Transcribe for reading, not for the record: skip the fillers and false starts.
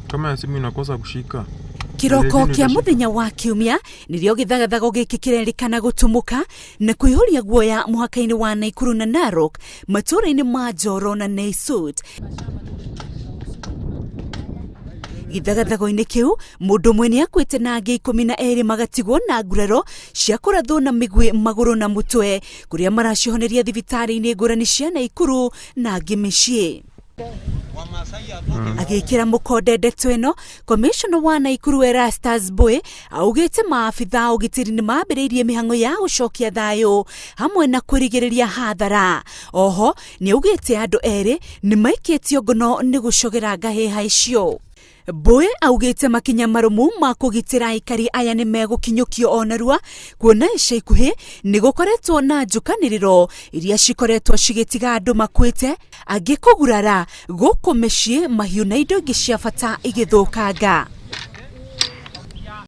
Kama ya simu inakosa kushika. Kĩroko kĩa mũthenya wa Kiumia nĩrĩo gĩthagathago gĩkĩ kĩrerĩkana gũtumũka na kũihũria guoya mũhaka-inĩ wa Naikuru na Narok, matũũra-inĩ ma Njoro na Naisut. Gĩthagathago-inĩ kĩu mũndũ ũmwe nĩ akuĩte na angĩ 12 magatigwo na nguraro cia kũrathwo na mĩguĩ magũrũ na mũtwe, kũrĩa maracihoneria thibitarĩ-inĩ ngũrani cia Naikuru na angĩ mĩciĩ. Agĩkĩra mũkonde ndeto ĩno, Komishona wa Naikuru Erastus Mbui augĩte maabitha a ũgitĩri nĩ mambĩrĩirie mĩhang'o ya gũcokia thayũ hamwe na kũrigĩrĩria hathara. Oho nĩ augĩte andũ erĩ nĩ maikĩtio ngono nĩ gũcogera ngahĩha icio. Mbui augĩte makinya marũmu ma kũgitĩra aikari aya nĩ megũkinyũkio o narua kuona ica ikuhĩ nĩ gũkoretwo na njũkanĩrĩro iria cikoretwo cigĩtiga andũ makuĩte, angĩ kũgurara, gũkũ mĩciĩ, mahiũ na indo ingĩ cia bata igĩthũkanga.